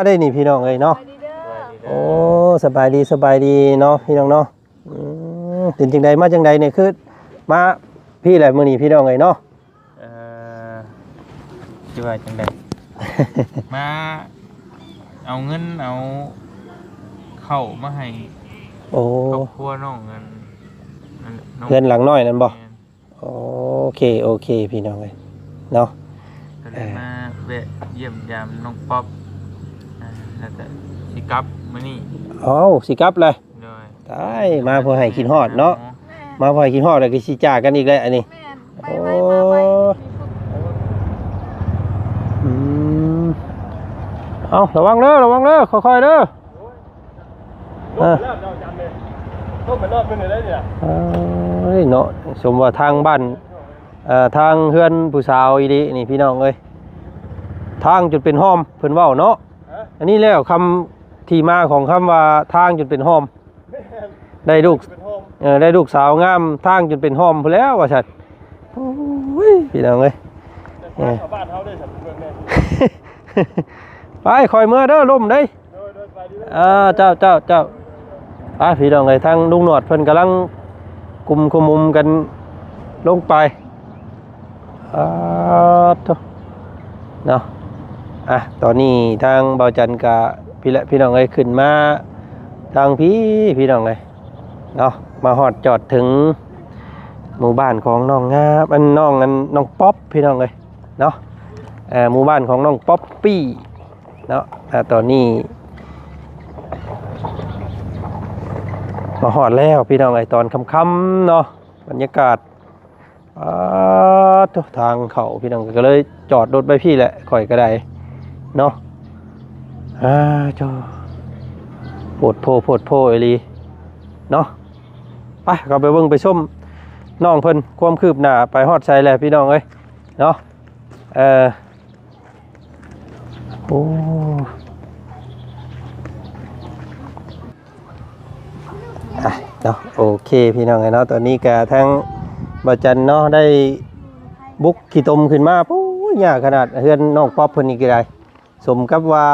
ໄດ້ນີ້ພີ່ນ້ອງເອີຍເນາະ. ສະບາຍດີເດີ. ໂອ້ ສະບາຍດີ ສະບາຍດີເນາະພີ່ນ້ອງເນາະ. ອືມ ເປັນຈັ່ງໃດ ມາຈັ່ງໃດນີ້ ຄືມາພີ້ແຫຼະມື້ນີ້ພີ່ນ້ອງເອີຍເນາະ. ເອີ ຊິວ່າຈັ່ງໃດ ມາເອົາເງິນເອົາເຂົ້າມາໃຫ້ ໂອ້ ຄອບຄົວນ້ອງ ອັນ ອັນ ນ້ອງ ເຮືອນຫຼັງນ້ອຍນັ້ນບໍ່? ແມ່ນ. ໂອເຄ ໂອເຄ ພີ່ນ້ອງເອີຍເນາະ. ກໍເລີຍ ເອີ ມາແວະຢ້ຽມຢາມນ້ອງປັອບ ອ່າ ແລ້ວກໍຊິກັບມື້ນີ້. ເອົ້າ ຊິກັບແລ້ວ? ໂດຍ. ຕາຍ ມາເພື່ອໃຫ້ຄິດຮອດເນາະ. ແມ່ນ. ມາເພື່ອໃຫ້ຄິດຮອດ ແລ້ວກໍຊິຈາກກັນອີກແລ້ວອັນນີ້. ແມ່ນ. ໄປໄວມາໄວ. ໂອ້ ອືມ ເອົາ ລະວັງເດີ ລະວັງເດີ ຄ່ອຍໆເດີ. ເອີ ເອີຍເນາະ ສົມວ່າທາງບ້ານ ເອີ ທາງເຮືອນຜູ້ສາວອີ່ຫຼີນີ້ພີ່ນ້ອງເອີຍ. ທາງຈົນເປັນຮ່ອມ ເພິ່ນເວົ້າເນາະ. ອັນນີ້ແຫຼະຄຳທີ່ມາຂອງຄຳວ່າທາງຈົນເປັນຮ່ອມ. ແມ່ນ. ໄດ້ລູກ ເປັນຮ່ອມ ເອີ ໄດ້ລູກສາວງາມ ທາງຈົນເປັນຮ່ອມພຸ້ນແລ້ວວ່າຊັ້ນ. ໂອ້ຍ ພີ່ນ້ອງເອີຍ ເອີ ຊາວບ້ານເຮົາເດ້ ໄປ ຂ້ອຍເມືອເດີ ລົມເດ້. ໂດຍ ໂດຍ ໄປດີເດີ. ອ່າ ເຈົ້າ ເຈົ້າ ເຈົ້າ. ໄປ ພີ່ນ້ອງເອີຍ ທາງລຸງໜວດເພິ່ນກຳລັງກຸມຂະມຸມກັນລົງໄປ. ອ່າ ໂທ້ ເນາະ. ອ່ະ ຕອນນີ້ທາງບ່າວຈັນກະ ພີ່ແຫຼະ ພີ່ນ້ອງເອີຍ ຂຶ້ນມາທາງພີ້ ພີ່ນ້ອງເອີຍເນາະ. ມາຮອດຈອດເຖິງໝູ່ບ້ານຂອງນ້ອງງາມ ອັນ ນ້ອງ ອັນ ນ້ອງປັອບ ພີ່ນ້ອງເອີຍເນາະ. ເອີ ໝູ່ບ້ານຂອງນ້ອງປັອບປີ້ເນາະ. ອ່າ ຕອນນີ້ມາຮອດແລ້ວ ພີ່ນ້ອງເອີຍ ຕອນຄ່ຳໆເນາະ. ບັນຍາກາດ ອ່າ ໂທ້ ທາງເຂົ້າ ພີ່ນ້ອງ ກໍເລີຍຈອດລົດໄວ້ພີ້ແຫຼະ ຂ້ອຍກໍໄດ້ເນາະ. ອ່າ ໂທ້ ໂພດໂພ ໂພດໂພອີ່ຫຼີເນາະ. ໄປ ເຂົ້າໄປເບິ່ງໄປຊົມນ້ອງເພິ່ນ ຄວາມຄືບໜ້າໄປຮອດໃສແລ້ວ ພີ່ນ້ອງເອີຍເນາະ. ເອີ ໂອ້ ອ່ະ ເນາະ ໂອເຄ ພີ່ນ້ອງເອີຍເນາະ. ຕອນນີ້ກະທາງບ່າວຈັນເນາະ ໄດ້ບຸກຂີ້ຕົມຂຶ້ນມາ. ໂອ້ຍ ຍາກຂະໜາດ ເຮືອນນ້ອງປັອບເພິ່ນນີ້ກໍໄດ້. ສົມກັບວ່າ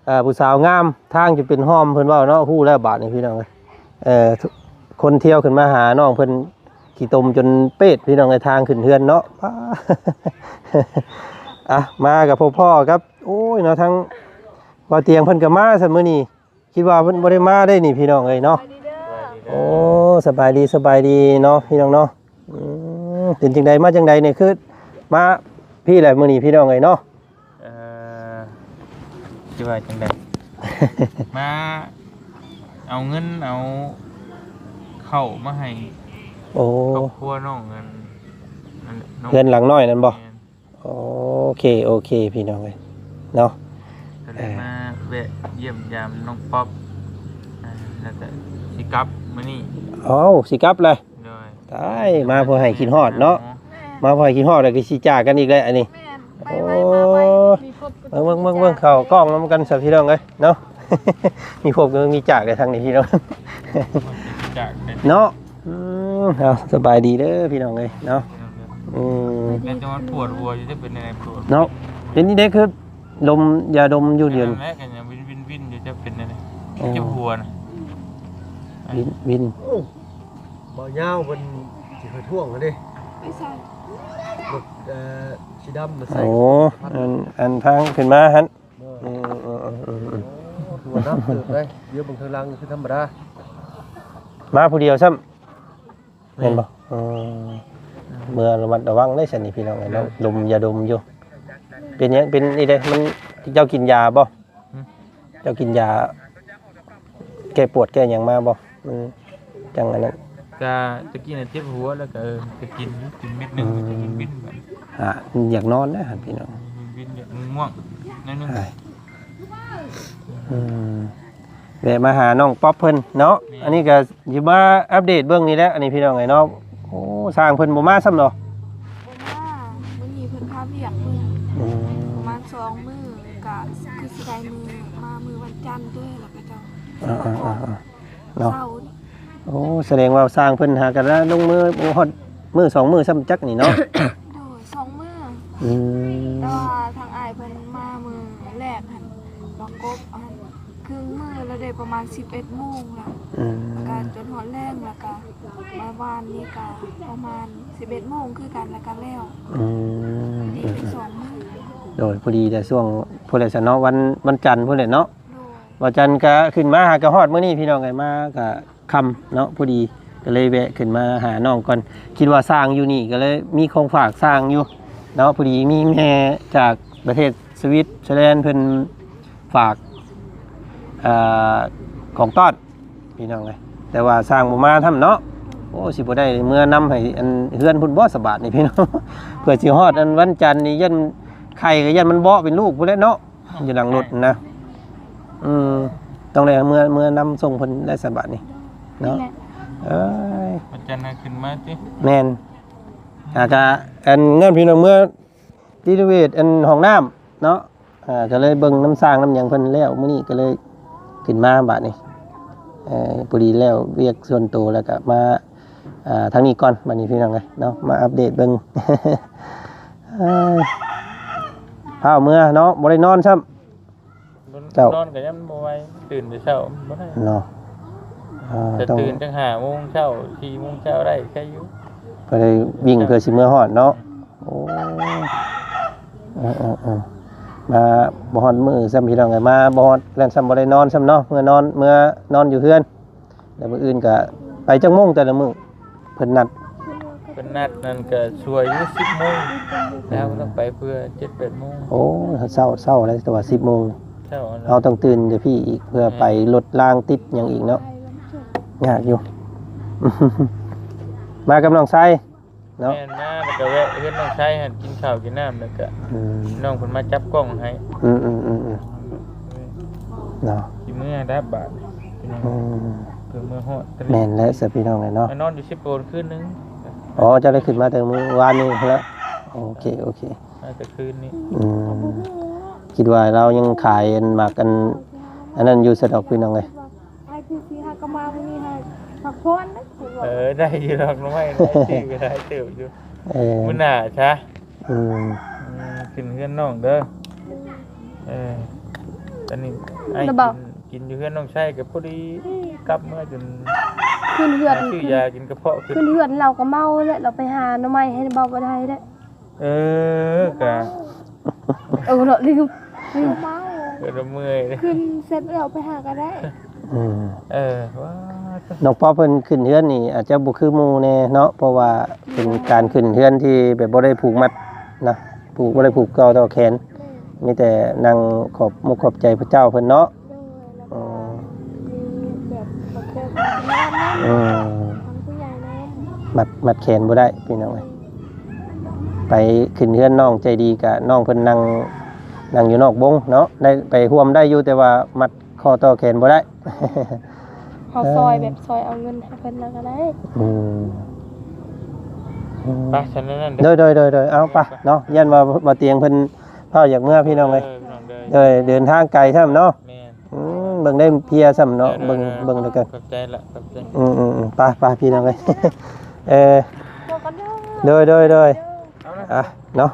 ເອີ ຜູ້ສາວງາມ ທາງຈະເປັນຮ່ອມ ເພິ່ນເວົ້າເນາະ. ຮູ້ແລ້ວບາດນີ້ ພີ່ນ້ອງເອີຍ ເອີ ຄົນທ່ຽວຂຶ້ນມາຫານ້ອງເພິ່ນ ຂີ້ຕົມຈົນເປດ ພີ່ນ້ອງເອີຍ ທາງຂຶ້ນເຮືອນເນາະ. ອ່ະ ມາກັບພໍ່ກັບ ໂອ້ຍເນາະ ທັງບ່າວຕຽງເພິ່ນກໍມາຊັ້ນມື້ນີ້. ຄິດວ່າເພິ່ນບໍ່ໄດ້ມາໄດ້ນີ້ ພີ່ນ້ອງເອີຍເນາະ. ໂອ້ ສະບາຍດີ ສະບາຍດີເນາະ ພີ່ນ້ອງເນາະ. ອືມ ເປັນຈັ່ງໃດ ມາຈັ່ງໃດນີ້ ຄືມາພີ້ແຫຼະມື້ນີ້ ພີ່ນ້ອງເອີຍເນາະ. ເອີ ຊິວ່າຈັ່ງໃດ ມາເອົາເງິນເອົາເຂົ້າມາໃຫ້ ໂອ້ ຄອບຄົວນ້ອງ ອັນ ອັນ ນ້ອງ ເຮືອນຫຼັງນ້ອຍນັ້ນບໍ່? ແມ່ນ. ໂອເຄ ໂອເຄ ພີ່ນ້ອງເອີຍເນາະ. ກໍເລີຍ ເອີ ມາແວະຢ້ຽມຢາມນ້ອງປັອບ ອ່າ ແລ້ວກໍຊິກັບມື້ນີ້. ເອົ້າ ຊິກັບແລ້ວ? ໂດຍ. ຕາຍ ມາເພື່ອໃຫ້ຄິດຮອດເນາະ. ແມ່ນ. ມາເພື່ອໃຫ້ຄິດຮອດ ແລ້ວກໍຊິຈາກກັນອີກແລ້ວອັນນີ້. ແມ່ນ. ໄປໄວມາໄວ. ໂອ້ ມີຄົບ ເບິ່ງ ເບິ່ງ ເບິ່ງ ເບິ່ງເຂົ້າກ້ອງນຳກັນຊະ ພີ່ນ້ອງເອີຍເນາະ. ມີພົບກໍມີຈາກໄດ້ທາງນີ້ ພີ່ນ້ອງ ຈາກໄດ້ເນາະ. ອືມ ເອົາ ສະບາຍດີເດີ ພີ່ນ້ອງເອີຍເນາະ. ອືມ ແມ່ນແຕ່ວ່າປວດຫົວຢູ່ ຈະເປັນແນວໃດ ປວດເນາະ. ເປັນນີ້ເດ້ ຄືລົມ ຢາດົມຢູ່ດຽວນີ້. ແມ່ນແຫຼະ ກໍຍັງວິນໆຢູ່ ຈະເປັນແນວໃດ. ເອີ ເຈັບຫົວນະ ວິນ ວິນ. ໂອ້ ບໍ່ຍາວເພິ່ນຊິເຄີຍທ່ວງເດ້ ໄປໃສ ລົດ ເອີ ສີດຳມາໃສ່. ໂອ້ ອັນ ອັນທາງຂຶ້ນມາຫັ້ນ. ເອີ ເອີ ເອີ ເອີ ຖືວ່າໜັກເຕີບເດ້. ດຽວເບິ່ງທາງຫຼັງຄືທຳມະດາ ມາຜູ້ດຽວຊ້ຳ. ແມ່ນບໍ່? ເອີ ເມືອລະມັດລະວັງເດ້ຊັ້ນນີ້ ພີ່ນ້ອງເອີຍເນາະ. ດົມຢາດົມຢູ່. ເປັນຫຍັງ ເປັນອີ່ໃດ ມັນ ເຈົ້າກິນຢາບໍ່? ຫຶ? ເຈົ້າກິນຢາແກ້ປວດແກ້ຫຍັງມາບໍ່? ມັນຈັ່ງອັນນັ້ນ. ກະຕະກີ້ນະເຈັບຫົວ ແລ້ວກະ ເອີ ກະກິນຢູ່ ກິນເມັດໜຶ່ງ. ອືມ ກະກິນວິນໄປ. ອ່າ ຢາກນອນນະ ພີ່ນ້ອງ. ວິນໆ ຢາກງ່ວງໜ້ອຍໜຶ່ງ. ອືມ ແວະມາຫານ້ອງປັອບເພິ່ນເນາະ. ແມ່ນ. ອັນນີ້ກໍຊິມາອັບເດດເບິ່ງນີ້ແຫຼະ ອັນນີ້ ພີ່ນ້ອງເອີຍເນາະ. ໂອ້ ຊ່າງເພິ່ນບໍ່ມາຊ້ຳເນາະ. ບໍ່ມາ ມື້ນີ້ເພິ່ນພາວຽກເມືອ. ອືມ ປະມານສອງມື້ ກະຄືຊິໄດ້ມື້ ມາມື້ວັນຈັນເດີ ແລ້ວກະເຈົ້າ. ເອີ ເອີ ເອີ ເອີ ເນາະ. ໂອ້ ສະແດງວ່າຊ່າງເພິ່ນຫາກັນລົງມື ບໍ່ຮອດມື້ສອງມື້ຊ້ຳຈັກນີ້ເນາະ. ໂດຍ ສອງມື້. ອືມ ແຕ່ວ່າທາງອ້າຍເພິ່ນມາມື້ແລກຫັ້ນ ບອ ກົບອັນເຄິ່ງມື້ແລ້ວເດ້ ປະມານສິບເອັດໂມງລະ ອືມ ແລ້ວກະຈົນຮອດແລງ ແລ້ວກະມາວານນີ້ກະປະມານສິບເອັດໂມງຄືກັນ ແລ້ວກະແລ້ວ ອືມ ດີໄປສອງມື້ ໂດຍ ພໍດີແຕ່ຊ່ວງພຸ້ນແຫຼະຊະເນາະ ວັນ ວັນຈັນພຸ້ນແຫຼະເນາະ ໂດຍ ວັນຈັນກະຂຶ້ນມາຫາກະຮອດມື້ນີ້ ພີ່ນ້ອງເອີຍ ມາກະ ຄ່ຳເນາະ ພໍດີກໍເລີຍແວະຂຶ້ນມາຫານ້ອງກ່ອນ ຄິດວ່າຊ່າງຢູ່ນີ້ ກໍເລີຍມີຂອງຝາກຊ່າງຢູ່ເນາະ ພໍດີມີແມ່ຈາກປະເທດສະວິດເຊີແລນເພິ່ນຝາກ ເອີ ຂອງຕ້ອນພີ່ນ້ອງເອີຍ ແຕ່ວ່າຊ່າງບໍ່ມານຳເນາະ ໂອ້ ຊິບໍ່ໄດ້ເມືອນຳໃຫ້ອັນເຮືອນພຸ້ນບໍ່ສະບາດນີ້ພີ່ນ້ອງ ເພື່ອຊິຮອດອັນວັນຈັນນີ້ຢ້ານໄຂ່ກໍຢ້ານມັນເບາະເປັນລູກພຸ້ນແຫຼະເນາະ. ຢູ່ຫຼັງລົດນະ ອືມ ຕ້ອງໄດ້ເມືອ ເມືອນຳສົ່ງເພິ່ນໄດ້ສະບາດນີ້ເນາະ ເອີຍ ວັນຈັນໃຫ້ຂຶ້ນມາຕິ ແມ່ນ ອາ ກະອັນນັ້ນພີ່ນ້ອງ ເມືອຣີໂນເວດອັນຫ້ອງນ້ຳເນາະ ອາ ກະເລີຍເບິ່ງນຳຊ່າງນຳຫຍັງເພິ່ນແລ້ວ ມື້ນີ້ກະເລີຍຂຶ້ນມາບາດນີ້ ເອີ ພໍດີແລ້ວວຽກສ່ວນໂຕ ແລ້ວກະມາ ອ່າ ທາງນີ້ກ່ອນ ບາດນີ້ພີ່ນ້ອງເອີຍເນາະ ມາອັບເດດເບິ່ງ ເອີ ຟ້າວເມືອເນາະ ບໍ່ໄດ້ນອນຊ້ຳ ເຈົ້າ ນອນກໍຍັງບໍ່ໄຫວ ຕື່ນແຕ່ເຊົ້າບໍ່ໄດ້ເນາະ ເອີ ຕ້ອງ ແຕ່ຕື່ນຈັກຫ້າໂມງເຊົ້າ ສີ່ໂມງເຊົ້າໄດ້ ໄຄຢູ່ ບໍ່ໄດ້ວິ່ງເພື່ອຊິເມືອຮອດເນາະ ໂອ້ ເອີໆໆ ມາບໍ່ຮອດມື້ຊ້ຳ ພີ່ນ້ອງເອີຍ ມາບໍ່ຮອດແລ້ວຊ້ຳ ບໍ່ໄດ້ນອນຊ້ຳເນາະ ເມືອນອນ ເມືອນອນຢູ່ເຮືອນ ແລ້ວມື້ອື່ນກະໄປຈັກໂມງແຕ່ລະມື້ ເພິ່ນນັດ ເພິ່ນນັດນັ້ນກະຊ່ວຍຢູ່ສິບໂມງ ແລ້ວຕ້ອງໄປເພື່ອເຈັດແປດໂມງ ໂອ້ ເຊົ້າ ເຊົ້າແລ້ວ ແຕ່ວ່າສິບໂມງ ເຊົ້າ ເຮົາຕ້ອງຕື່ນແຕ່ພີ້ອີກ ເພື່ອໄປລົດລາງຕິດຫຍັງອີກເນາະ ຍາກຢູ່ ມາກັບນ້ອງຊາຍ ເນາະ ແມ່ນ ມາແລ້ວກະແວະເຮືອນນ້ອງຊາຍຫັ້ນ ກິນເຂົ້າກິນນ້ຳ ແລ້ວກະ ອືມ ນ້ອງເພິ່ນມາຈັບກ້ອງໃຫ້ ອືມໆໆ ອືມ ເນາະ ຊິເມືອດາບາດ ອືມ ເພິ່ນເມືອຮອດ ແມ່ນແລ້ວຊະພີ່ນ້ອງເອີຍເນາະ ມານອນຢູ່ເຊໂປນຄືນໜຶ່ງ ອໍ ເຈົ້າໄດ້ຂຶ້ນມາແຕ່ມື້ວານນີ້ພຸ້ນລະ ໂອເຄ ໂອເຄ ມາແຕ່ຄືນນີ້ ອືມ ຄິດວ່າລາວຍັງຂາຍອັນໝາກອັນ ອັນນັ້ນຢູ່ຊະດອກ ພີ່ນ້ອງເອີຍ ອ້າຍຄືຊິຫາກໍມາມື້ນີ້ໃຫ້ພັກຜ່ອນນະ ເອີ ໄດ້ຢູ່ດອກ ໜໍ່ໄມ້ໄດ້ ຊື້ກໍໄດ້ເຕີບຢູ່ ເອີ ມື້ໜ້າຊະ ອືມ ອືມ ຂຶ້ນເຮືອນນ້ອງເດີ ເອີ ອັນນີ້ອ້າຍກິນ ກິນຢູ່ເຮືອນນ້ອງໄຊກໍພໍດີ ກັບເມືອຈົນ ຂຶ້ນເຮືອນ ຊື້ຢາກິນກະເພາະຂຶ້ນ ຂຶ້ນເຮືອນລາວກໍເມົາແຫຼະ ລາວໄປຫາໜໍ່ໄມ້ໃຫ້ເບົາບໍ່ໄດ້ແຫຼະ ເອີ ກະ ເອີ ເນາະ ລືມ ລືມ ເອີ ເມື່ອຍ ຂຶ້ນເສັດແລ້ວໄປຫາກໍໄດ້ ອືມ ເອີ ວ່າ ນ້ອງປອບເພິ່ນຂຶ້ນເຮືອນນີ້ອາດຈະບໍ່ຄືໝູ່ແດ່ເນາະ ເພາະວ່າເປັນການຂຶ້ນເຮືອນທີ່ແບບບໍ່ໄດ້ຜູກມັດນະ ຜູກ ບໍ່ໄດ້ຜູກຕໍ່ຕໍ່ແຂນ ແມ່ນ ມີແຕ່ນັ່ງຂອບມຸກຂອບໃຈພະເຈົ້າເພິ່ນເນາະ ໂດຍ ແລ້ວກໍ ອໍ ມີແບບຂອບໃຈທາງທີມງານນຳ ອືມ ທາງຜູ້ໃຫຍ່ນຳ ມັດ ມັດແຂນບໍ່ໄດ້ພີ່ນ້ອງເອີຍ ໄປຂຶ້ນເຮືອນນ້ອງໃຈດີກະ ນ້ອງເພິ່ນນັ່ງ ນັ່ງຢູ່ນອກວົງເນາະ ໄດ້ໄປຮ່ວມໄດ້ຢູ່ ແຕ່ວ່າມັດຂໍ້ຕໍ່ແຂນບໍ່ໄດ້ ເຮົາຊ່ອຍແບບຊ່ອຍເອົາເງິນໃຫ້ເພິ່ນນະກໍໄດ້ ອືມ ໄປຊັ້ນນັ້ນ ໂດຍໆໆ ເອົາ ໄປເນາະ ຢ້ານວ່າບໍ່ຕຽງເພິ່ນ ພ້າວຢາກເມືອພີ່ນ້ອງເອີຍ ເອີ ພີ່ນ້ອງເດີ ໂດຍ ເດີນທາງໄກຊ້ຳເນາະ ແມ່ນ ອືມ ເບິ່ງໄດ້ເພຍຊ້ຳເນາະ ເບິ່ງ ເບິ່ງແລ້ວກໍ ຂອບໃຈລະ ຂອບໃຈ ອືມໆໆ ໄປໆ ພີ່ນ້ອງເອີຍ ເອີ ໂດຍໆໆ ເອົານະ ອ່ະ ເນາະ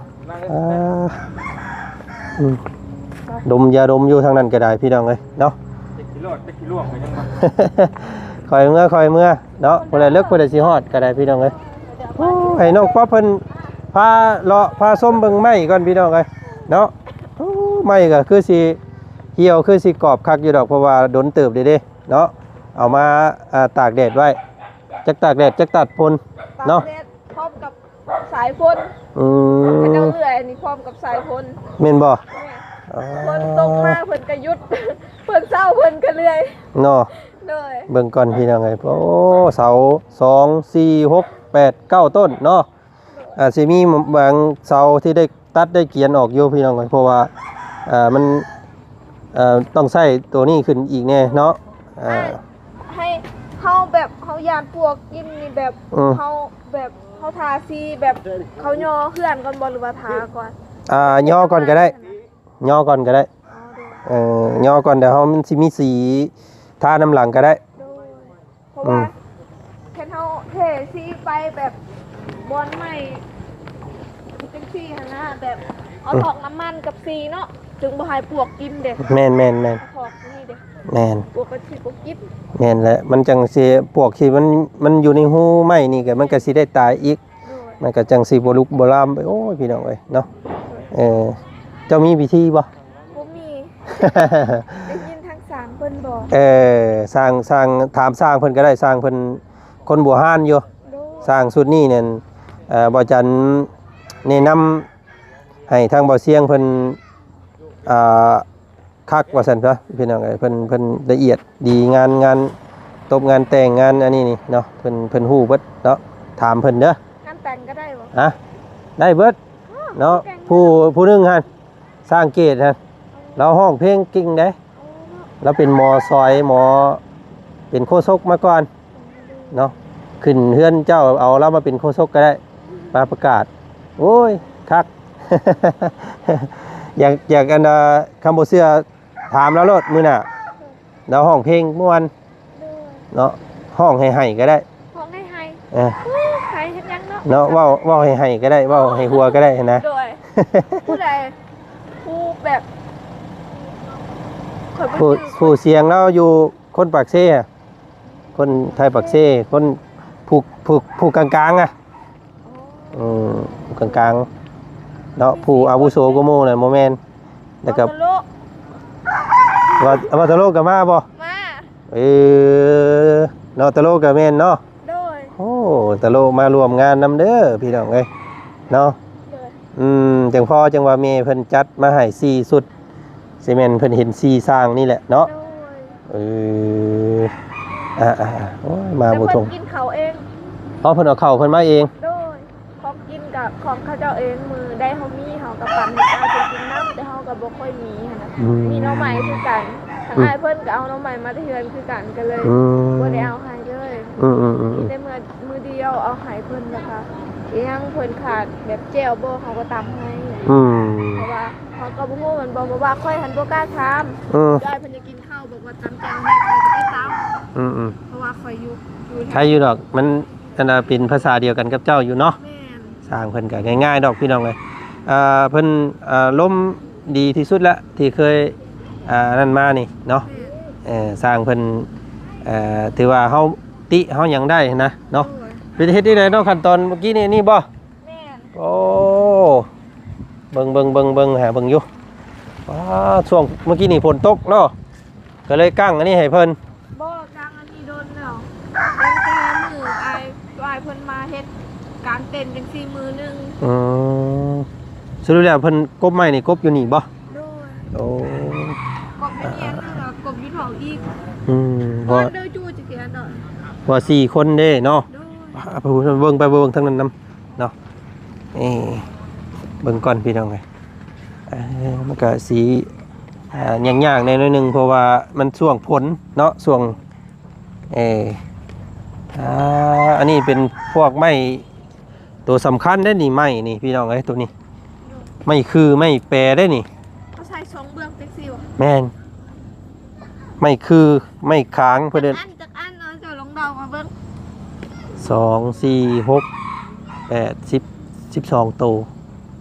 ອ່າ ອືມ ດົມຢາດົມຢູ່ທາງນັ້ນກໍໄດ້ ພີ່ນ້ອງເອີຍເນາະ ຈັກຊິລອດ ຈັກຊິລ່ວງໄປຍັງ ຄ່ອຍເມືອ ຄ່ອຍເມືອເນາະ ຜູ້ໃດເລິກ ຜູ້ໃດຊິຮອດກໍໄດ້ ພີ່ນ້ອງເອີຍ ໂອ້ ໃຫ້ນ້ອງປັອບເພິ່ນ ພາເລາະພາຊົມເບິ່ງໄມ້ກ່ອນພີ່ນ້ອງເອີຍເນາະ ໂອ້ ໄມ້ກໍຄືຊິຫ່ຽວ ຄືຊິກອບຄັກຢູ່ດອກ ເພາະວ່າດົນເຕີບເດ້ເນາະ ເອົາມາ ອ່າ ຕາກແດດໄວ້ ຈັກຕາກແດດຈັກຕາກຝົນເນາະ ຕາກແດດພ້ອມກັບສາຍຝົນ ອືມ ເຂົາເຈົ້າເລື່ອຍອັນນີ້ພ້ອມກັບສາຍຝົນ ແມ່ນບໍ່? ແມ່ນ ອໍ ຝົນຕົກມາເພິ່ນກໍຢຸດ ເພິ່ນເຊົາເພິ່ນກໍເລື່ອຍເນາະ ໂດຍ ເບິ່ງກ່ອນພີ່ນ້ອງເອີຍ ໂອ້ ເສົາ ສອງ ສີ່ ຫົກ ແປດ ເກົ້າ ຕົ້ນເນາະ ອາດຊິມີບາງເສົາທີ່ໄດ້ຕັດໄດ້ກຽນອອກຢູ່ພີ່ນ້ອງເອີຍ ເພາະວ່າ ອ່າ ມັນ ເອີ ຕ້ອງໃຊ້ໂຕນີ້ຂຶ້ນອີກແດ່ເນາະ ອ່າ ໃຫ້ເຮົາແບບເຮົາຢ້ານປວກກິນນີ້ແບບ ອືມ ເຮົາແບບເຮົາທາສີແບບເຂົາຍໍເຮືອນກ່ອນບໍ່ ຫຼືວ່າທາກ່ອນ? ອ່າ ຍໍກ່ອນກໍໄດ້ ຍໍກ່ອນກໍໄດ້ ອໍ ໂດຍ ເອີ ຍໍກ່ອນ ດຽວເຮົາມັນຊິມີສີທານຳຫຼັງກໍໄດ້ ໂດຍ ເພາະວ່າ ອືມ ຄັນເຮົາເທສີໄປແບບບ່ອນໄມ້ຈັ່ງຊີ້ຫັ້ນນະ ແບບເອົາ ອືມ ຖອກນ້ຳມັນກັບສີເນາະ ຈຶ່ງບໍ່ໃຫ້ປວກກິນເດ້. ແມ່ນໆໆ ປວກນີ້ເດ້ ແມ່ນ ປວກກໍຊິບໍ່ກິນ. ແມ່ນແຫຼະ ມັນຈັ່ງຊິ ປວກທີ່ມັນ ມັນຢູ່ໃນຮູໄມ້ນີ້ກໍ ມັນກໍຊິໄດ້ຕາຍອີກ. ໂດຍ ມັນກໍຈັ່ງຊິບໍ່ລຸກບໍ່ລາມໄປ. ໂອ້ຍ ພີ່ນ້ອງເອີຍເນາະ. ເອີ ເຈົ້າມີວິທີບໍ່? ບໍ່ມີ. ໄດ້ຍິນທາງຊ່າງເພິ່ນບອກ. ເອີ ຊ່າງ ຊ່າງ ຖາມຊ່າງເພິ່ນກໍໄດ້. ຊ່າງເພິ່ນຄົນບູຮານຢູ່. ໂດຍ ຊ່າງຊຸດນີ້ນັ້ນ ເອີ ບ່າວຈັນແນະນຳໃຫ້ທາງບ່າວຊຽງເພິ່ນ ອ່າ ຄັກວ່າຊັ້ນຊະ ພີ່ນ້ອງເອີຍ. ເພິ່ນ ເພິ່ນລະອຽດດີ ງານ ງານຕົບ ງານແຕ່ງ ງານອັນນີ້ນີ້ເນາະ ເພິ່ນ ເພິ່ນຮູ້ເບິດເນາະ. ຖາມເພິ່ນເດີ. ງານແຕ່ງກໍໄດ້ບໍ່? ຮະ? ໄດ້ເບິດເນາະ. ຜູ້ ຜູ້ໜຶ່ງຫັ້ນ ຊ່າງເກດຫັ້ນ ລາວຮ້ອງເພງເກັ່ງເດ້. ລາວເປັນໝໍຊອຍ ໝໍ ເປັນໂຄສົກມາກ່ອນເນາະ. ຂຶ້ນເຮືອນເຈົ້າ ເອົາລາວມາເປັນໂຄສົກກໍໄດ້ ມາປະກາດ. ໂອ້ຍ ຄັກ. ຢາກ ຢາກ ອັນ ເອີ ຄັນບໍ່ເຊື່ອ ຖາມລາວໂລດມື້ໜ້າ. ລາວຮ້ອງເພງມ່ວນ ໂດຍ ເນາະ. ຮ້ອງໄຫ້ໆກໍໄດ້. ຮ້ອງໄຫ້ໆ ເອີ ໂອ້ຍ ໄຫ້ເຮັດຫຍັງເນາະ ເນາະ. ເວົ້າ ເວົ້າໄຫ້ໆກໍໄດ້ ເວົ້າໃຫ້ຫົວກໍໄດ້ຫັ້ນນະ. ໂດຍ ຜູ້ໃດ ຜູ້ແບບ ຂ້ອຍບໍ່ ຜູ້ ຈື່ ຜູ້ສຽງລາວຢູ່ຄົນປາກເຊອະ. ຄົນໄທປາກເຊ ຄົນຜູ້ ຜູ້ ຜູ້ກາງໆອະ. ອໍ ອືມ ຜູ້ກາງໆເນາະ. ຜູ້ອາວຸໂສກວ່າໝູ່ນັ້ນບໍ່ແມ່ນ. ແລ້ວກໍ ເວົ້າຕະຫຼົກ ວ່າ ວ່າຕະຫຼົກກໍມາບໍ່? ມາ. ເອີ ເນາະ ຕະຫຼົກກໍແມ່ນເນາະ. ໂດຍ ໂອ້ ຕະຫຼົກມາຮ່ວມງານນຳເດີພີ່ນ້ອງເອີຍເນາະ. ໂດຍ ອືມ ຈັ່ງພໍ ຈັ່ງວ່າແມ່ເພິ່ນຈັດມາໃຫ້ສີ່ຊຸດ ຊິແມ່ນເພິ່ນເຫັນສີ່ຊ່າງນີ້ແຫຼະເນາະ. ໂດຍ ເອີ ອ່າໆໆ ໂອ້ຍ ມາບໍ່ທົ່ງ ແຕ່ເພິ່ນກິນເຂົ້າເອງ. ອໍ ເພິ່ນເອົາເຂົ້າເພິ່ນມາເອງ. ໂດຍ ຂອງກິນກໍຂອງເຂົາເຈົ້າເອງ. ມື້ໃດເຮົາມີ ເຮົາກໍປັນໃຫ້ເຂົາເຈົ້າກິນນຳ ແຕ່ເຮົາກໍບໍ່ຄ່ອຍມີຫັ້ນນະ. ອືມ ມີໜໍ່ໄມ້ຄືກັນ ທາງ ອືມ ອ້າຍເພິ່ນກໍເອົາໜໍ່ໄມ້ມາແຕ່ເຮືອນຄືກັນ ກໍເລີຍ ອືມ ບໍ່ໄດ້ເອົາໃຫ້ເລີຍ. ອືມໆໆ ມີແຕ່ເມື່ອ ມື້ດຽວເອົາໃຫ້ເພິ່ນ ແລ້ວກໍອີຫຍັງເພິ່ນຂາດແບບແຈ່ວບໍ່ ເຮົາກໍຕຳໃຫ້. ອືມ ເພາະວ່າເຮົາກໍບໍ່ຮູ້ແມ່ນບໍ່ ເພາະວ່າຂ້ອຍຫັ້ນບໍ່ກ້າຖາມ. ອືມ ອ້າຍເພິ່ນຢາກກິນເຂົ້າ ບອກວ່າຕຳແຈ່ວໃຫ້ ຂ້ອຍກໍໄປຕຳ. ອືມໆ ເພາະວ່າຂ້ອຍຢູ່ ຢູ່ ໃຄຢູ່ດອກ ມັນອັນນ່າເປັນພາສາດຽວກັນກັບເຈົ້າຢູ່ເນາະ. ແມ່ນ ຊ່າງເພິ່ນກໍງ່າຍໆດອກພີ່ນ້ອງເອີຍ. ເອີ ເພິ່ນ ເອີ ລົມດີທີ່ສຸດລະທີ່ເຄີຍ ອ່າ ນັ້ນມານີ້ເນາະ. ແມ່ນ ເອີ ຊ່າງເພິ່ນ ເອີ ຖືວ່າເຮົາ ຕິເຮົາຫຍັງໄດ້ນະເນາະ. ໂດຍ ເປັນເຮັດຈັ່ງໃດເນາະ ຂັ້ນຕອນເມື່ອກີ້ນີ້ ນີ້ບໍ່? ແມ່ນ ໂອ້ ເບິ່ງ ເບິ່ງ ເບິ່ງ ເບິ່ງ ຫາເບິ່ງຢູ່. ວ້າ ຊ່ວງເມື່ອກີ້ນີ້ຝົນຕົກເນາະ ກໍເລີຍກັ້ງອັນນີ້ໃຫ້ເພິ່ນ. ບໍ່ ກ້າງອັນນີ້ດົນແລ້ວ ຕັ້ງແຕ່ມື້ອ້າຍ ອ້າຍເພິ່ນມາເຮັດກາງເຕັນຈັ່ງຊີ້ມື້ໜຶ່ງ. ອືມ ສະຫຼຸບແລ້ວເພິ່ນກົບໄມ້ນີ້ ກົບຢູ່ນີ້ບໍ່? ໂດຍ ໂອ້ ກົບຢູ່ນີ້ອັນໜຶ່ງ ແລ້ວກໍກົບຢູ່ເຖົ້າອີກ. ອືມ ບໍ່ ບໍ່ເດີຈູຈັກເທື່ອດອກ ວ່າສີ່ຄົນເດ້ເນາະ. ໂດຍ ອ່າ ໄປເບິ່ງ ໄປເບິ່ງທາງນັ້ນນຳເນາະ. ເອີ ເບິ່ງກ່ອນພີ່ນ້ອງເອີຍ. ເອີ ມັນກະຊິ ອ່າ ຍາກໆແດ່ໜ້ອຍໜຶ່ງ ເພາະວ່າມັນຊ່ວງຝົນເນາະ ຊ່ວງ ເອີ ອ່າ ອັນນີ້ເປັນພວກໄມ້ ໂຕສຳຄັນເດ້ນີ້ ໄມ້ນີ້ພີ່ນ້ອງເອີຍ ໂຕນີ້ ໄມ້ຄື ໄມ້ແປເດ້ນີ້. ເຮົາໃສ່ສອງເບື້ອງຈັ່ງຊີ້ບໍ່? ແມ່ນ ໄມ້ຄື ໄມ້ຂາງເພິ່ນເອີ້ນ. ຈັກອັນ ຈັກອັນ ເອົາ ເຈົ້າລອງເດົາມາເບິ່ງ. ສອງ ສີ່ ຫົກ ແປດ ສິບ ສິບສອງໂຕ.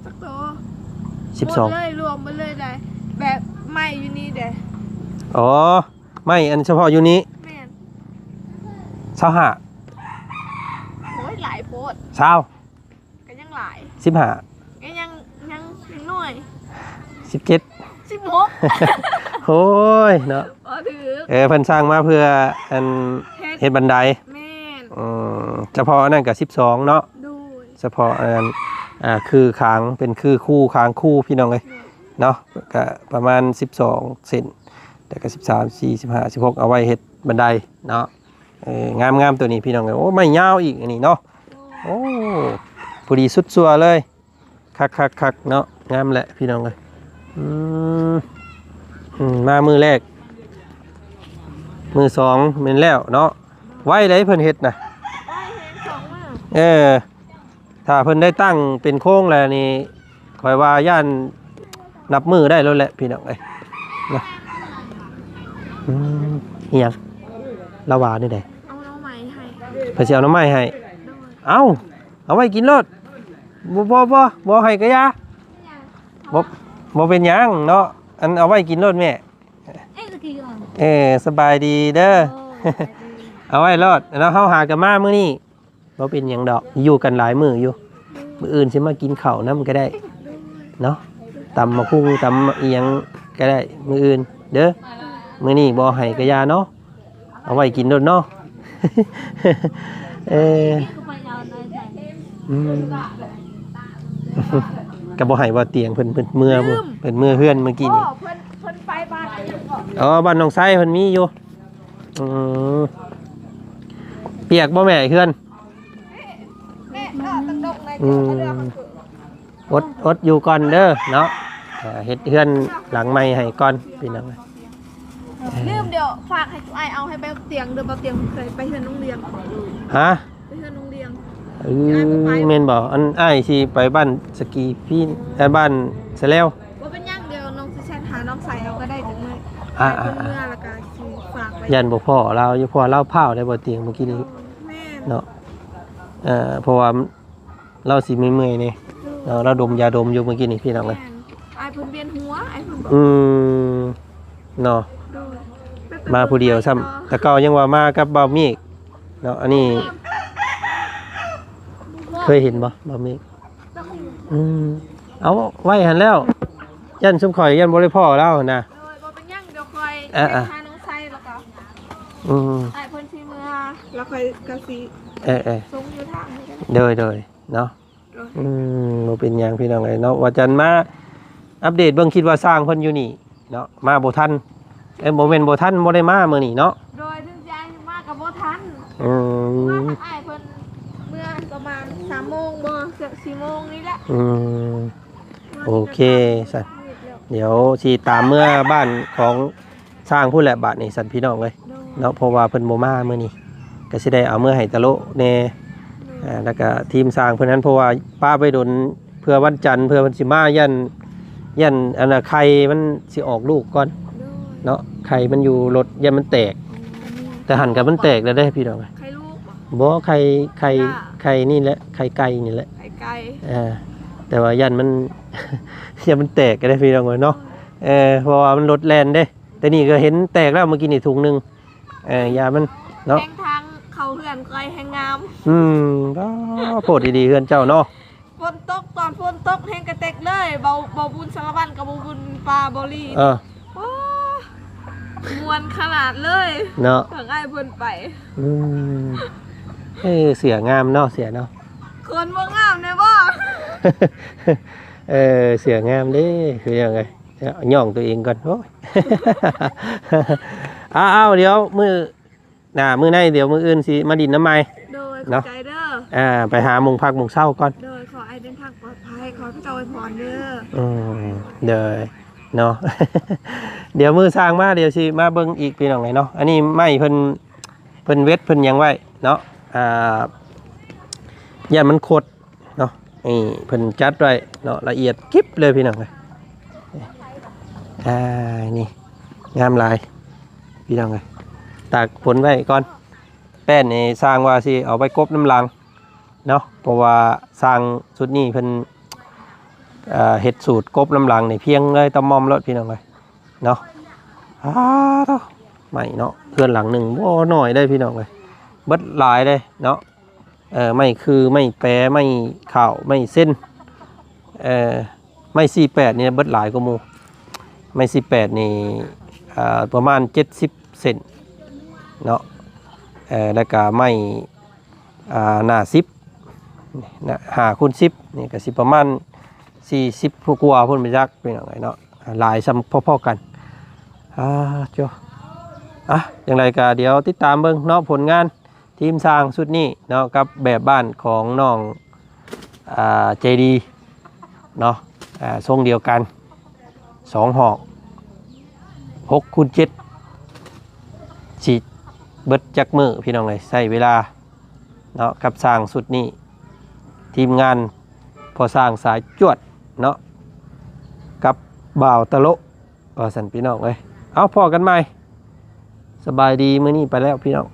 ຈັກໂຕ? ສິບສອງ ຮວມເລີຍ ລວມເບິດເລີຍໄດ໋ ແບບໄມ້ຢູ່ນີ້ເດ້. ອໍ ໄມ້ອັນສະເພາະຢູ່ນີ້ ແມ່ນ ຊາວຫ້າ. ໂອ້ຍ ຫຼາຍໂພດ ຊາວ ກໍຍັງຫຼາຍ ສິບຫ້າ ກໍຍັງ ຍັງ ຍັງໜ້ອຍ ສິບເຈັດ ສິບຫົກ. ໂອ້ຍເນາະ ບໍ່ຖືກ. ເອີ ເພິ່ນສ້າງມາເພື່ອອັນ ເຮັດ ເຮັດບັນໄດ. ແມ່ນ ອືມ ສະເພາະອັນນັ້ນກໍສິບສອງເນາະ. ໂດຍ ສະເພາະອັນນັ້ນ ອ່າ ຄືຂາງ ເປັນຄືຄູ ຂາງຄູ ພີ່ນ້ອງເອີຍ ໂດຍ ເນາະ ກໍປະມານສິບສອງເຊັນ ແລ້ວກໍສິບສາມ ສີ່ ສິບຫ້າ ສິບຫົກ ເອົາໄວ້ເຮັດບັນໄດເນາະ. ເອີ ງາມໆ ໂຕນີ້ພີ່ນ້ອງເອີຍ. ໂອ້ ໄມ້ຍາວອີກອັນນີ້ເນາະ. ໂອ້ ພໍດີສຸດຊົ່ວເລີຍ. ຄັກໆໆ ເນາະ ງາມແຫຼະພີ່ນ້ອງເອີຍ. ອືມ ອືມ ມາມື້ແລກ ມື້ສອງແມ່ນແລ້ວເນາະ. ໄວເດ້ເພິ່ນເຮັດນະ. ໄວແຮງ ສອງມື້. ເອີ ຖ້າເພິ່ນໄດ້ຕັ້ງເປັນໂຄງແລ້ວນີ້ ຂ້ອຍວ່າຢ້ານນັບມື້ໄດ້ໂລດແຫຼະພີ່ນ້ອງເອີຍ ນະ. ອືມ ອີຫຍັງ ລາວວ່າແນວໃດ? ເອົາໜໍ່ໄມ້ໃຫ້. ເພິ່ນຊິເອົາໜໍ່ໄມ້ໃຫ້. ໂດຍ. ເອົ້າ ເອົາໄວ້ກິນໂລດ. ບໍ່ ບໍ່ ບໍ່ ບໍ່ໃຫ້ກະຢ່າ. ບໍ່ ບໍ່ເປັນຫຍັງເນາະ. ອັນເອົາໄວ້ກິນໂລດແມ່. ເອີ ສະບາຍດີເດີ. ໂອ້ ສະບາຍດີ. ເອົາໄວ້ໂລດເນາະ ເຮົາຫາກັນມາມື້ນີ້ ບໍ່ເປັນຫຍັງດອກ ຢູ່ກັນຫຼາຍມື້ຢູ່. ມື້ອື່ນຊິມາກິນເຂົ້ານຳກໍໄດ້ເນາະ ຕຳໝາກຫຸ່ງ ຕຳອີ່ຫຍັງກໍໄດ້ມື້ອື່ນເດີ. ມື້ນີ້ບໍ່ໃຫ້ກະຢ່າເນາະ ເອົາໄວ້ກິນໂລດເນາະ. ເອີ ອືມ ກໍບໍ່ໃຫ້ບໍ່ຕຽງ ເພິ່ນ ເພິ່ນເມືອ ເພິ່ນເມືອເຮືອນມື້ກີ້ນີ້. ເພິ່ນ ເພິ່ນໄປບ້ານ ອໍ ບ້ານນ້ອງໄຊເພິ່ນມີຢູ່. ອືມ ປຽກບໍ່ແມ່ເຮືອນ? ອືມ ອົດ ອົດຢູ່ກ່ອນເດີເນາະ ເຮັດເຮືອນຫຼັງໃໝ່ໃຫ້ກ່ອນພີ່ນ້ອງ. ລືມ ດຽວຝາກໃຫ້ອ້າຍເອົາໃຫ້ເບົາຕຽງເດີ ເບົາຕຽງເຄີຍໄປເຮືອນນ້ອງລຽງ. ຮະ? ໄປເຮືອນນ້ອງລຽງ. ເອີ ແມ່ນບໍ່? ອັນອ້າຍຊິໄປບ້ານສະກີພີນ ເອີ ບ້ານສະແລວ. ບໍ່ເປັນຫຍັງ ດຽວນ້ອງຊິແຊັດຫານ້ອງໄຊເອົາກໍໄດ້ ຈັກໜ້ອຍ. ອ່າ ອ້າຍເພິ່ນເມືອ ແລ້ວກໍຊິຝາກໄວ້. ຢ້ານບໍ່ພໍ້ລາວຢູ່ ເພາະວ່າລາວພ້າວໄດ້ ບໍ່ຕຽງ ມື້ກີ້ນີ້ເນາະ. ເອີ ເພາະວ່າ ລາວຊິເມື່ອຍໆແດ່ເນາະ ລາວດົມຢາດົມຢູ່ມື້ກີ້ນີ້ພີ່ນ້ອງເອີຍ. ແມ່ນ ອ້າຍເພິ່ນວຽນຫົວ ອ້າຍເພິ່ນບອກ. ອືມ ເນາະ ໂດຍ ມາຜູ້ດຽວຊ້ຳ. ແຕ່ເກົ່າຍັງວ່າມາກັບບ່າວເມກເນາະ ອັນນີ້ເຄີຍເຫັນບໍ່ບ່າວເມກ? ອືມ ເອົາໄວ້ຫັ້ນແລ້ວ ຢ້ານຊຸມຂ້ອຍຢ້ານບໍ່ໄດ້ພໍ້ລາວຫັ້ນນະ. ໂດຍ ບໍ່ເປັນຫຍັງ ດຽວຂ້ອຍ ເອີ ຫານ້ອງໄຊແລ້ວກໍ ອືມ ອ້າຍເພິ່ນຊິເມືອ ແລ້ວຂ້ອຍກໍຊິ ເອີໆ ສົ່ງຢູ່ທາງນີ້. ໂດຍໆ ເນາະ. ໂດຍ ອືມ ບໍ່ເປັນຫຍັງພີ່ນ້ອງເອີຍເນາະ ວ່າຈັນມາອັບເດດເບິ່ງ ຄິດວ່າຊ່າງເພິ່ນຢູ່ນີ້ເນາະ ມາບໍ່ທັນ. ເອີ ບໍ່ແມ່ນບໍ່ທັນ ບໍ່ໄດ້ມາມື້ນີ້ເນາະ. ໂດຍ ເຖິງຊິມາກໍບໍ່ທັນ. ອືມ ມາທາງອ້າຍເພິ່ນເມື່ອປະມານສາມໂມງບໍ່ ສີ່ໂມງນີ້ແຫຼະ. ອືມ ໂອເຄ ຊັ້ນ ດຽວຊິຕາມເມືອບ້ານຂອງ ຊ່າງພຸ້ນແຫຼະບາດນີ້ຊັ້ນພີ່ນ້ອງເອີຍ ໂດຍ ເນາະ ເພາະວ່າເພິ່ນບໍ່ມາມື້ນີ້ ກໍຊິໄດ້ເອົາເມືອໃຫ້ຕະໂລະແດ່. ໂດຍ ອ່າ ແລ້ວກໍທີມຊ່າງເພິ່ນນັ້ນ ເພາະວ່າປະໄວ້ດົນ ເພື່ອວັນຈັນ ເພື່ອເພິ່ນຊິມາ ຢ້ານ ຢ້ານອັນນ່າ ໄຂ່ມັນຊິອອກລູກກ່ອນ ໂດຍ ເນາະ ໄຂ່ມັນຢູ່ລົດ ຢ້ານມັນແຕກ. ອືມ ແຕ່ຫັ້ນກໍມັນແຕກແລ້ວເດ້ພີ່ນ້ອງ. ໄຂ່ລູກບໍ່? ບໍ່ ໄຂ່ ໄຂ່ ໄຂ່ນີ້ແຫຼະ ໄຂ່ໄກ່ນີ້ແຫຼະ ໄຂ່ໄກ່. ອ່າ ແຕ່ວ່າຢ້ານມັນ ຢ້ານມັນແຕກກໍໄດ້ພີ່ນ້ອງເອີຍເນາະ. ເອີ ເອີ ເພາະວ່າມັນລົດແລ່ນເດ້. ແຕ່ນີ້ກໍເຫັນແຕກແລ້ວ ເມື່ອກີ້ນີ້ຖົງໜຶ່ງ. ເອີ ຢ່າມັນເນາະ ແພງທາງເຂົ້າເຮືອນຂ້ອຍແຮງງາມ. ອືມ ໂອ້ ໂພດດີໆ ເຮືອນເຈົ້າເນາະ. ຝົນຕົກ ຕອນຝົນຕົກແຮງກະເຕັກເລີຍ ເບົາ ເບົາບຸນສາລະວັນກັບເບົາບຸນປາບໍລີ. ເອີ ໂອ້ ມ່ວນຂະໜາດເລີຍເນາະ ທາງອ້າຍເພິ່ນໄປ. ອືມ ເອີ ເສື້ອງາມເນາະ ເສື້ອເນາະ. ຄົນບໍ່ງາມແດ່ບໍ່? ເອີ ເສື້ອງາມເດ້ ຄືຫຍັງເອີຍ ຍ້ອງຕົວເອງກ່ອນ. ໂອ້ຍ ອ້າວ ດຽວມື້ໜ້າມື້ໃນ ດຽວມື້ອື່ນຊິມາດິນນຳໃໝ່. ໂດຍ ເນາະ ຂອບໃຈເດີ. ອ່າ ໄປຫາໝ່ອງພັກໝ່ອງເຊົາກ່ອນ. ໂດຍ ຂໍໃຫ້ເດີນທາງປອດໄພ ຂໍພະເຈົ້າອວຍພອນເດີ. ອືມ ໂດຍ ເນາະ ດຽວມື້ຊ່າງມາ ດຽວຊິມາເບິ່ງອີກພີ່ນ້ອງເອີຍເນາະ. ອັນນີ້ໄມ້ເພິ່ນ ເພິ່ນເວັດເພິ່ນຫຍັງໄວ້ເນາະ ອ່າ ຢ້ານມັນຄົດເນາະ. ນີ້ເພິ່ນຈັດໄວ້ເນາະ ລະອຽດກິບເລີຍພີ່ນ້ອງເອີຍ. ອ່າ ນີ້ງາມຫຼາຍພີ່ນ້ອງເອີຍ. ຕາກຝົນໄວ້ກ່ອນ ແປ້ນນີ້ຊ່າງວ່າຊິເອົາໄປກົບນຳຫຼັງເນາະ ເພາະວ່າຊ່າງຊຸດນີ້ເພິ່ນ ເອີ ເຮັດສູດກົບນຳຫຼັງນີ້ພຽງເລີຍ ຕະໝ່ອມໂລດພີ່ນ້ອງເອີຍ. ເນາະ ອ້າ ໂທ້ ໄມ້ເນາະ ເຮືອນຫຼັງໜຶ່ງບໍ່ນ້ອຍເດ້ພີ່ນ້ອງເອີຍ ເບິດຫຼາຍເດ້ເນາະ. ເອີ ໄມ້ຄື ໄມ້ແປ ໄມ້ຂາວ ໄມ້ເຊັນ ເອີ ໄມ້ສີ່ແປດນີ້ເບິດຫຼາຍກວ່າໝູ່. ໄມ້ສີ່ແປດນີ້ ເອີ ປະມານເຈັດສິບເຊັນເນາະ ເອີ ແລ້ວກະໄມ້ ອ່າ ໜ້າສິບ ຫ້າຄູນສິບນີ້ກໍຊິປະມານສີ່ສິບກວ່າພຸ້ນໄປຈັກ ພີ່ນ້ອງເອີຍເນາະ ຫຼາຍສ່ຳພໍໆກັນ. ອ່າ ໂຈ ອ່ະ ຈັ່ງໃດກໍດຽວຕິດຕາມເບິ່ງເນາະ ຜົນງານທີມຊ່າງຊຸດນີ້ເນາະ ກັບແບບບ້ານຂອງນ້ອງ ອ່າ ໃຈດີເນາະ ອ່າ ຊົງດຽວກັນ ສອງຫ້ອງ ຫົກຄູນເຈັດ ຊິເບິດຈັກມື້ພີ່ນ້ອງເອີຍ ໃຊ້ເວລາເນາະ ກັບຊ່າງຊຸດນີ້ ທີມງານພໍ່ຊ່າງສາຍຈວດເນາະ ກັບບ່າວຕະໂລະ ວ່າຊັ້ນພີ່ນ້ອງເອີຍ. ເອົາ ພໍ້ກັນໃໝ່ ສະບາຍດີ ມື້ນີ້ໄປແລ້ວພີ່ນ້ອງ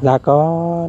ລາກ່ອນ.